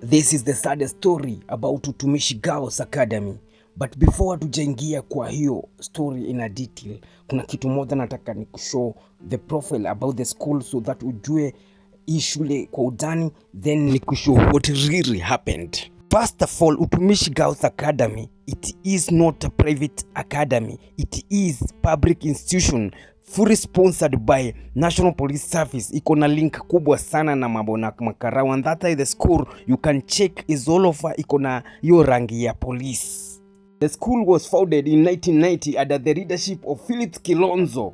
This is the saddest story about Utumishi Girls Academy. But before hatujaingia kwa hiyo story in a detail, kuna kitu moja nataka ni kushow the profile about the school so that ujue hii shule kwa undani, then ni kushow what really happened. First of all, Utumishi Girls Academy, it is not a private academy, it is public institution fully sponsored by National Police Service. Iko na link kubwa sana na mambo na makarau, and that is the school you can check is all over, iko na hiyo rangi ya police. The school was founded in 1990 under the leadership of Philip Kilonzo.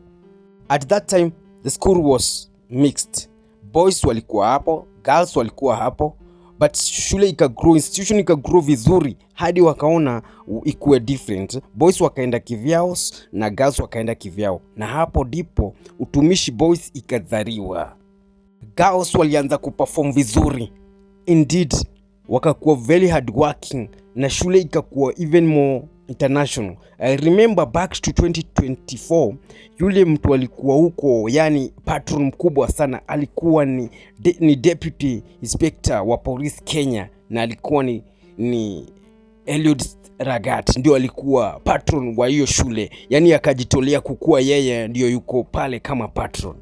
At that time the school was mixed. Boys walikuwa hapo, girls walikuwa hapo, but shule ikagrow, institution ikagrow vizuri hadi wakaona ikuwe different. Boys wakaenda kivyao na girls wakaenda kivyao, na hapo ndipo Utumishi Boys ikazaliwa. Girls walianza kuperform vizuri indeed, wakakuwa very hardworking na shule ikakuwa even more international. I remember back to 2024, yule mtu alikuwa huko, yani patron mkubwa sana, alikuwa ni deputy inspector wa polisi Kenya, na alikuwa ni Eliud Lagat, ndio alikuwa patron wa hiyo shule, yani akajitolea kukuwa yeye ndio yuko pale kama patron.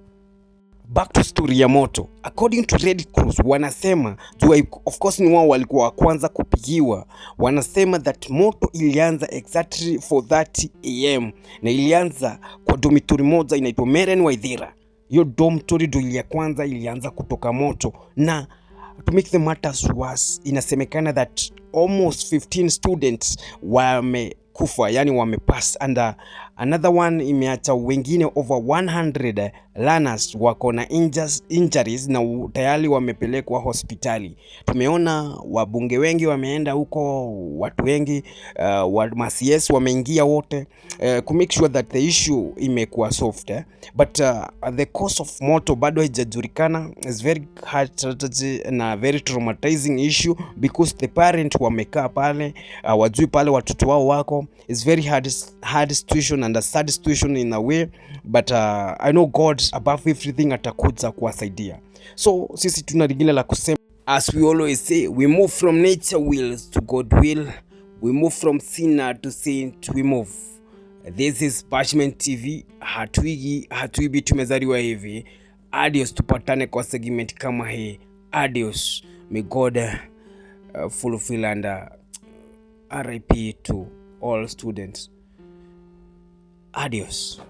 Back to story ya moto. According to Red Cross, wanasema jua, of course ni wao walikuwa wa kwanza kupigiwa. Wanasema that moto ilianza exactly 4:30 a.m. na ilianza kwa dormitory moja inaitwa Meren Waithira. Hiyo dormitory ndio ya kwanza ilianza kutoka moto, na to make the matters worse, inasemekana that almost 15 students wamekufa, yani wamepass, and another one imeacha wengine over 100 learners wako na injuries na tayari wamepelekwa hospitali. Tumeona wabunge wengi wameenda huko, watu wengi, wa ma-CS wameingia wote ku make sure that the issue imekuwa solved, eh? But the cause of moto bado haijajulikana. Is very hard strategy na very traumatizing issue because the parent wamekaa pale, wajui pale watoto wao wako. It's very hard, hard situation and a sad situation in a way, but I know God above everything atakuja kuwasaidia. So sisi tuna lingine la kusema. As we always say, we move from nature wills to God will, we move from sinner to saint, we move. This is Bashment TV. Hatuigi, hatuibi, tumezaliwa hivi. Adios, tupatane kwa segment kama hii. Adios. May God fulfill and RIP to all students. Adios.